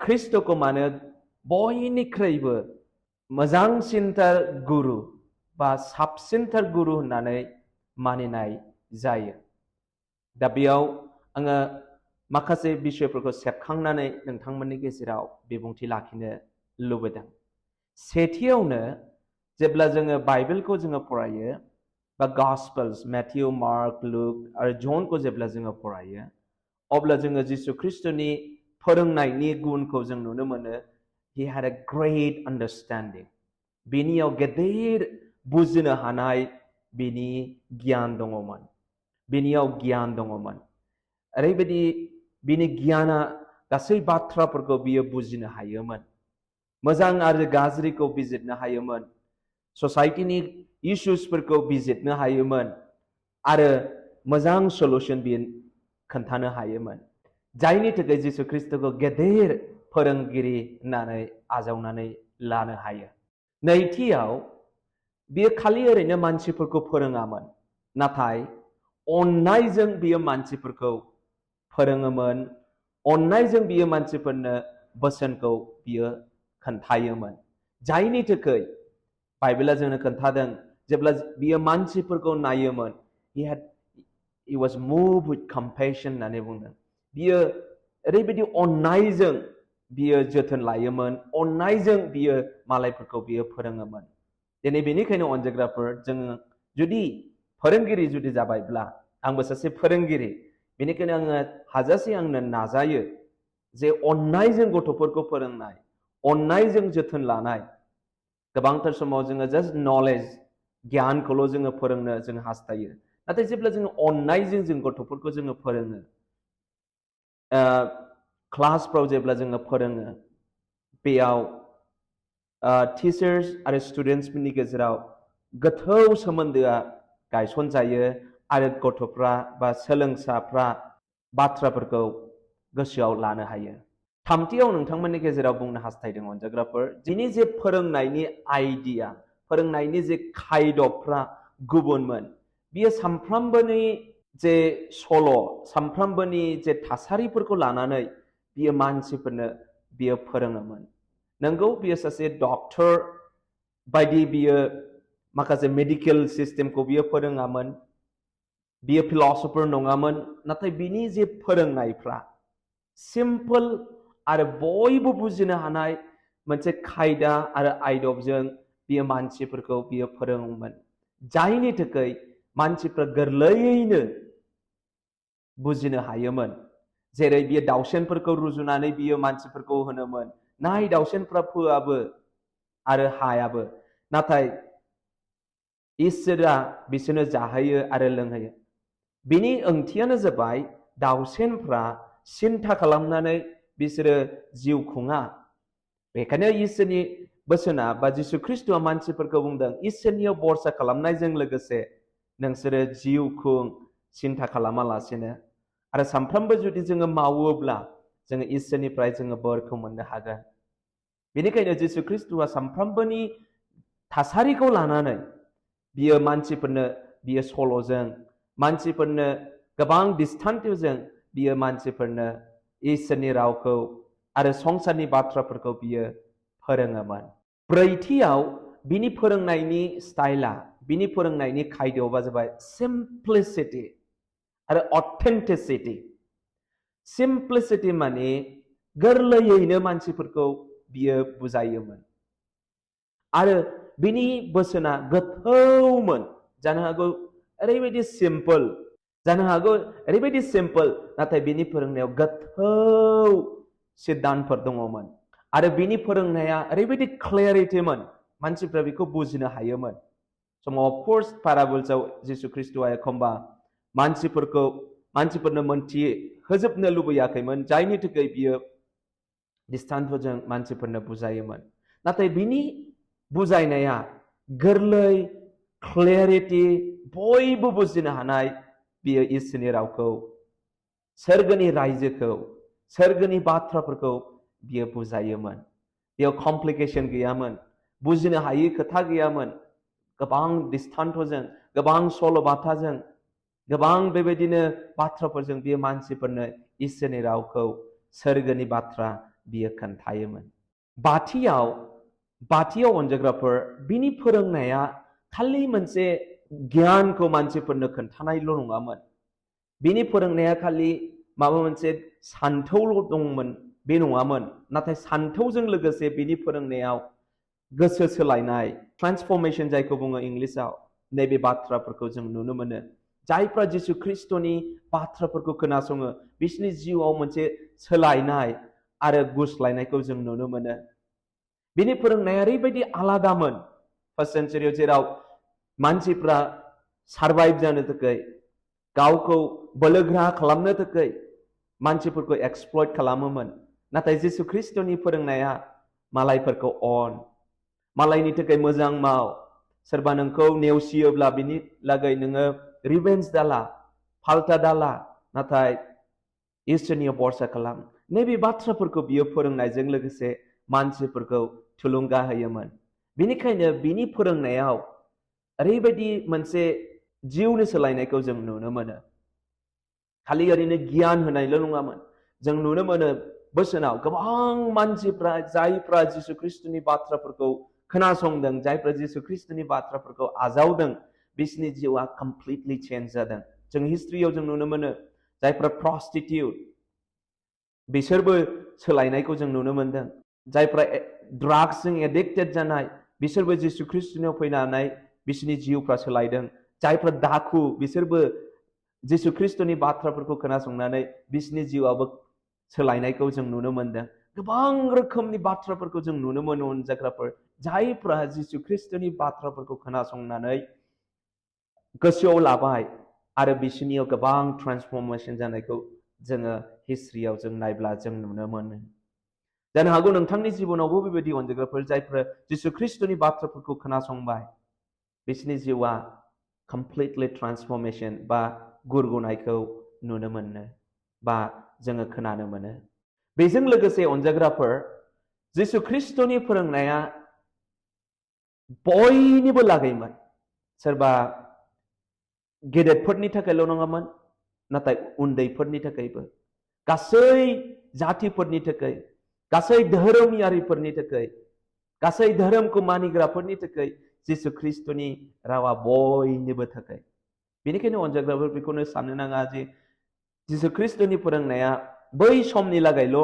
ख्रिस्ट'खौ मानो बयनिख्रुइबो मोजांसिनथार गुरु बा साबसिनथार गुरु होननानै मानिनाय जायो। दा बेयाव आङो माखासे बिषयफोरखौ सेबखांनानै नोंथांमोननि गेजेराव बिबुंथि लाखिनो लुबैदों। सेथियावनो जेब्ला जोङो बाइबेलखौ जोङो फरायो बा गस्पेल्स मेथ्यु, मार्क, लुक आरो जनखौ जेब्ला जोङो फरायो अब्ला जोङो जिसु ख्रिस्ट'नि फोरोंनायनि गुनखौ जों नुनो मोनो। He had a great understanding. बिनियाव गेदेर बुजिनो हानाय बिनि गियान दङमोन। बिनियाव गियान दङमोन। ओरैबायदि बिनि गियाना गासै बाथ्राफोरखौ बियो बुजिनो हायोमोन। मोजां आरो गाज्रिखौ बिजिरनो हायोमोन। ससाइटिनि इश्यूसफोरखौ बिजिरनो हायोमोन आरो मोजां सलुशन बियो खोन्थानो हायोमोन। जायनि थाखाय जिसु ख्रिस्ट'खौ गेदेर फोरोंगिरि होननानै आजावनानै लानो हायो। नैथियाव बियो खालि ओरैनो मानसिफोरखौ फोरोङामोन, नाथाय अननायजों बियो मानसिफोरखौ फोरोङोमोन। अननायजों बियो मानसिफोरनो बोसोनखौ बियो खोन्थायोमोन। जायनि थाखाय बाइबेला जोंनो खोन्थादों जेब्ला बियो मानसिफोरखौ नायोमोन, he was moved with compassion होननानै बुंदों। बियो ओरैबायदि अननायजों बियो जोथोन लायोमोन, अननायजों बियो मालायफोरखौ बियो फोरोङोमोन। दिनै बेनिखायनो अनजाग्राफोर, जोङो जुदि फोरोंगिरि जुदि जाबायब्ला, आंबो सासे फोरोंगिरि, बेनिखायनो आङो हाजासे आंनो नाजायो जे अननायजों गथ'फोरखौ फोरोंनाय, अननायजों जोथोन लानाय। गोबांथार समाव जोङो जास्ट नलेज गियानखौल' जोङो फोरोंनो जों हास्थायो, नाथाय जेब्ला जोङो अननायजों जों गथ'फोरखौ जोङो फोरोङो, क्लासफ्राव जेब्ला जोङो फोरोङो, बेयाव टिचार्स आरो स्टुडेन्ट्सफोरनि गेजेराव गोथौ सोमोन्दोआ गायसनजायो आरो गथ'फ्रा बा सोलोंसाफ्रा बाथ्राफोरखौ गोसोआव लानो हायो। थामथियाव नोंथांमोननि गेजेराव बुंनो हास्थायदों अनजाग्राफोर, दिनै जे फोरोंनायनि आइडिया, फोरोंनायनि जे खायद'फ्रा गुबुनमोन। बियो सानफ्रामबोनि जे सल', सानफ्रामबोनि जे थासारिफोरखौ लानानै बियो मानसिफोरनो बियो फोरोङोमोन। नंगौ, बियो सासे डक्टर बायदि बियो माखासे मेडिकेल सिस्टेमखौ बियो फोरोङामोन, बियो फिलसफार नङामोन, नाथाय बिनि जे फोरोंनायफ्रा सिम्पल आरो बयबो बुजिनो हानाय मोनसे खायदा आरो आदबजों बियो मानसिफोरखौ बियो फोरोङोमोन। जायनि थाखाय मानसिफ्रा गोरलैयैनो बुजिनो हायोमोन। जेरै बियो दाउसेनफोरखौ रुजुनानै बियो मानसिफोरखौ होनोमोन, नाय दाउसेनफ्रा फोआबो आरो हायाबो, नाथाय इसोरा बिसोरनो जाहोयो आरो लोंहोयो। बिनि ओंथियानो जाबाय दाउसेनफ्रा सिन्था खालामनानै बिसोरो जिउ खुङा। बेखायनो इसोरनि बोसोना बा जिसु ख्रिस्ट'आ मानसिफोरखौ बुंदों, इसोरनियाव भरसा खालामनायजों लोगोसे नोंसोरो जिउ खुं, सिन्था खालामालासेनो। आरो सानफ्रोमबो जुदि जोङो मावोब्ला जोङो इसोरनिफ्राय जोङो बोरखौ मोननो हागोन। बेनिखायनो जिसु ख्रिस्ट'आ सानफ्रोमबोनि थासारिखौ लानानै बियो मानसिफोरनो बियो सल'जों, मानसिफोरनो गोबां दृष्टान्तजों बियो मानसिफोरनो इसोरनि रावखौ आरो संसारनि बाथ्राफोरखौ बियो फोरोङोमोन। ब्रैथियाव बिनि फोरोंनायनि स्टाइला, बिनि फोरोंनायनि खायद'आ जाबाय सिम्प्लिसिटि आरो अथेन्टिसिटि। सिम्प्लिसिटि माने गोरलैयैनो मानसिफोरखौ बियो बुजायोमोन आरो बिनि बोसोना गोथौमोन। जानो हागौ ओरैबायदि सिम्पल, जानो हागौ ओरैबायदि सिम्पल, नाथाय बिनि फोरोंनायाव गोथौ सिद्धान्तफोर दङमोन आरो बिनि फोरोंनाया ओरैबायदि क्लियारिटिमोन, मानसिफ्रा बेखौ बुजिनो हायोमोन। समाव अफकर्स पेराबल्सआव जिसु ख्रिस्ट'आ एखमबा मानसिफोरनो मोनथि होजोबनो लुबैयाखैमोन, जायनि थाखाय बियो दृष्टान्तजों मानसिफोरनो बुजायोमोन। नाथाय बिनि बुजायनाया गोरलै, क्लियारिटि, बयबो बुजिनो हानाय, बियो इसोरनि रावखौ, सोरगोनि रायजोखौ, सोरगोनि बाथ्राफोरखौ बियो बुजायोमोन। बेयाव कमप्लिकेसन गैयामोन, बुजिनो हायि खोथा गैयामोन। गोबां दृष्टान्तजों, गोबां सल'बाथाजों, गोबां बेबायदिनो बाथ्राफोरजों बियो मानसिफोरनो इसोरनि रावखौ, सोरगोनि बाथ्रा बियो खोन्थायोमोन। बाथियाव अनजाग्राफोर बिनि फोरोंनाया खालि मोनसे गियानखौ मानसिफोरनो खोन्थानायल' नङामोन। बिनि फोरोंनाया खालि माबा मोनसे सान्थौल' दंमोन बे नङामोन, नाथाय सान्थौजों लोगोसे बिनि फोरोंनायाव गोसो सोलायनाय, ट्रान्सफर्मेशन जायखौ बुङो इंलिसाव, नैबे बाथ्राफोरखौ जों नुनो मोनो। जायफ्रा जिसु ख्रिस्ट'नि बाथ्राफोरखौ खोनासङो बिसोरनि जिउआव मोनसे सोलायनाय आरो गुस्लायनायखौ जों नुनो मोनो। बिनि फोरोंनाया ओरैबायदि आलादामोन फार्स्ट सेन्चुरियाव, जेराव मानसिफ्रा सारभाइभ जानो थाखाय, गावखौ बोलोग्रा खालामनो थाखाय मानसिफोरखौ एक्सप्लइट खालामोमोन। नाथाय जिसु ख्रिस्ट'नि फोरोंनाया मालायफोरखौ अन, मालायनि थाखाय मोजां माव, सोरबा नोंखौ नेवसियोब्ला बिनि लागै नोङो रिभेन्ज दाला, फाल्टा दाला, नाथाय इसोरनियाव भरसा खालाम। नैबे बाथ्राफोरखौ बियो फोरोंनायजों लोगोसे मानसिफोरखौ थुलुंगा होयोमोन। बेनिखायनो बिनि फोरोंनायाव ओरैबायदि मोनसे जिउनि सोलायनायखौ जों नुनो मोनो। खालि ओरैनो गियान होनायल' नङामोन, जों नुनो मोनो बोसोनाव गोबां मानसिफ्रा जायफ्रा जिसु ख्रिस्ट'नि बाथ्राफोरखौ खोनासंदों, जायफ्रा जिसु ख्रिस्ट'नि बाथ्राफोरखौ आजावदों, बिसोरनि जिउआ कमप्लिटलि चेन्ज जादों। जों हिस्ट्रियाव जों नुनो मोनो जायफ्रा प्रस्टिटिउट, बिसोरबो सोलायनायखौ जों नुनो मोनदों। जायफ्रा ड्राग्सजों एडिक्टेड जानाय, बिसोरबो जिसु ख्रिस्ट'नियाव फैनानै बिसोरनि जिउफ्रा सोलायदों। जायफ्रा दाखु, बिसोरबो जिसु ख्रिस्ट'नि बाथ्राफोरखौ खोनासंनानै बिसोरनि जिउआबो सोलायनायखौ जों नुनो मोनदों। गोबां रोखोमनि बाथ्राफोरखौ जों नुनो मोनो अनजाग्राफोर, जायफ्रा जिसु ख्रिस्ट'नि बाथ्राफोरखौ खोनासंनानै गोसोआव लाबाय आरो बिसोरनियाव गोबां ट्रान्सफर्मेशन जानायखौ जोङो हिस्ट्रियाव जों नायब्ला जों नुनो मोनो। जानो हागौ नोंथांनि जिबनावबो बेबायदि अनजाग्राफोर जायफ्रा जिसु ख्रिस्ट'नि बाथ्राफोरखौ खोनासंबाय, बिसोरनि जिउआ कमप्लिटलि ट्रान्सफर्मेशन बा गुरगुनायखौ नुनो मोनो बा जोङो खोनानो मोनो। बेजों लोगोसे अनजाग्राफोर, जिसु ख्रिस्ट'नि फोरोंनाया बयनिबो लागैमोन। सोरबा गेदेरफोरनि थाखायल' नङामोन, नाथाय उन्दैफोरनि थाखायबो, गासै जातिफोरनि थाखाय, गासै धोरोमियारिफोरनि थाखाय, गासै धोरोमखौ मानिग्राफोरनि थाखाय जिसु ख्रिस्ट'नि रावा बयनिबो थाखाय। बेनिखायनो अनजाग्राफोर बेखौनो साननो नाङा जे जिसु ख्रिस्ट'नि फोरोंनाया बै समनि लागायल'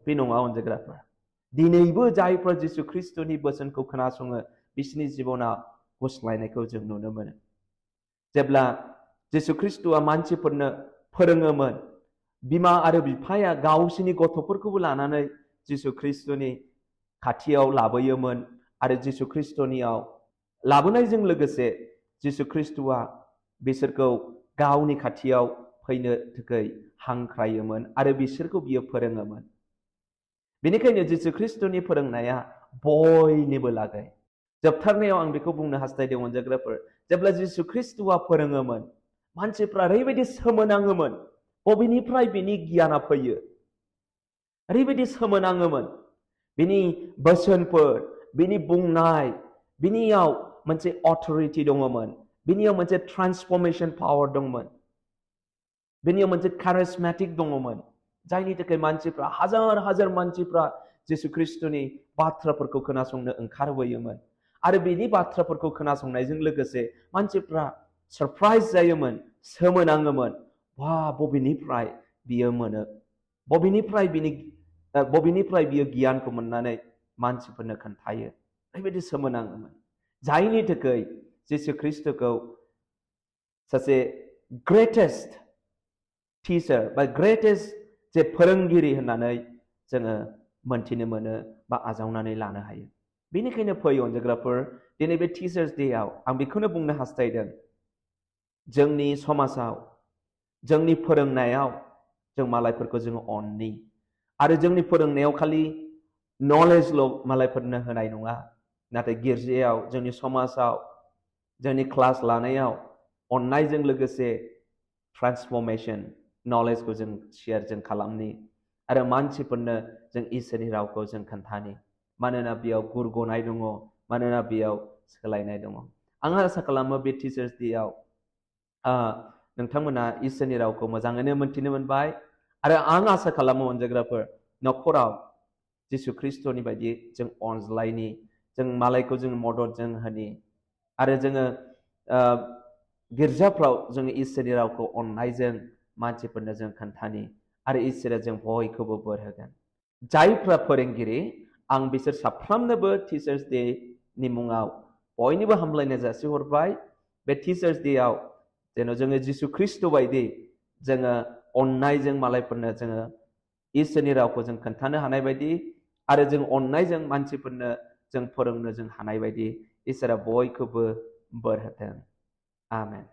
बे नङा अनजाग्राफोर। दिनैबो जायफ्रा जिसु ख्रिस्ट'नि बोसोनखौ खोनासङो बिसोरनि जिबनाव गुस्लायनायखौ जों नुनो मोनो। जेब्ला जिसु ख्रिस्ट'आ मानसिफोरनो फोरोङोमोन, बिमा आरो बिफाया गावसोरनि गथ'फोरखौबो लानानै जिसु ख्रिस्ट'नि खाथियाव लाबोयोमोन आरो जिसु ख्रिस्ट'नियाव लाबोनायजों लोगोसे जिसु ख्रिस्ट'आ बिसोरखौ गावनि खाथियाव फैनो थाखाय हांख्रायोमोन आरो बिसोरखौ बियो फोरोङोमोन। बेनिखायनो जिसु ख्रिस्ट'नि फोरोंनाया बयनिबो लागै। जोबथारनायाव आं बेखौ बुंनो हास्थायदों अनजाग्राफोर, जेब्ला जिसु ख्रिस्ट'आ फोरोङोमोन, मानसिफ्रा ओरैबायदि सोमोनाङोमोन बबेनिफ्राय बिनि गियाना फैयो। ओरैबायदि सोमोनाङोमोन बिनि बोसोनफोर, बिनि बुंनाय, बिनियाव मोनसे अथरिटि दङमोन, बिनियाव मोनसे ट्रान्सफर्मेशन पावार दंमोन, बिनियाव मोनसे कारिजमेटिक दङमोन, जायनि थाखाय मानसिफ्रा हाजार हाजार मानसिफ्रा जिसु ख्रिस्ट'नि बाथ्राफोरखौ खोनासंनो ओंखारबोयोमोन। आरो बिनि बाथ्राफोरखौ खोनासंनायजों लोगोसे मानसिफ्रा सरप्राइज जायोमोन, सोमोनाङोमोन, वा बबेनिफ्राय बियो मोनो, बबेनिफ्राय बियो गियानखौ मोननानै मानसिफोरनो खोन्थायो। ओरैबायदि सोमोनाङोमोन, जायनि थाखाय जिसु ख्रिस्ट'खौ सासे ग्रेटेस्ट टिचार बा ग्रेटेस्ट जे फोरोंगिरि होननानै जोङो मोनथिनो मोनो बा आजावनानै लानो हायो। बेनिखायनो फै अनजाग्राफोर, दिनै बे टिचार्स डेआव आं बेखौनो बुंनो हास्थायदों, जोंनि समाजाव, जोंनि फोरोंनायाव जों मालायफोरखौ जोङो अननि, आरो जोंनि फोरोंनायाव खालि नलेजल' मालायफोरनो होनाय नङा, नाथाय गिर्जायाव, जोंनि समाजाव, जोंनि क्लास लानायाव अननायजों लोगोसे ट्रान्सफर्मेशन नलेजखौ जों शेयार जों खालामनि आरो मानसिफोरनो जों इसोरनि रावखौ जों खोन्थानि। मानोना बेयाव गुर गनाय दङ, मानोना बेयाव सोलायनाय दङ। आं आसा खालामो बे टिचार्स डेआव नोंथांमोना इसोरनि रावखौ मोजाङैनो मोनथिनो मोनबाय। आरो आं आसा खालामो अनजाग्राफोर, न'खराव जिसु ख्रिस्ट'नि बायदि जों अनज्लायनि, जों मालायखौ जों मदद जों होनि, आरो जोङो गिर्जाफ्राव जोङो इसोरनि रावखौ अननायजों मानसिफोरनो जों खोन्थानि, आरो इसोरा जों बयखौबो बोर होगोन। जायफ्रा फोरोंगिरि, आं बिसोर साफ्रोमनोबो टिचार्स डे नि मुङाव बयनिबो हामलायनाय जासिहरबाय। बे टिचार्स डेआव जेन' जोङो जिसु ख्रिस्ट' बायदि जोङो अननायजों मालायफोरनो जोङो इसोरनि रावखौ जों खोन्थानो हानाय बायदि, आरो जों अननायजों मानसिफोरनो जों फोरोंनो जों हानाय बायदि इसोरा बयखौबो बोर होथों। आमेन।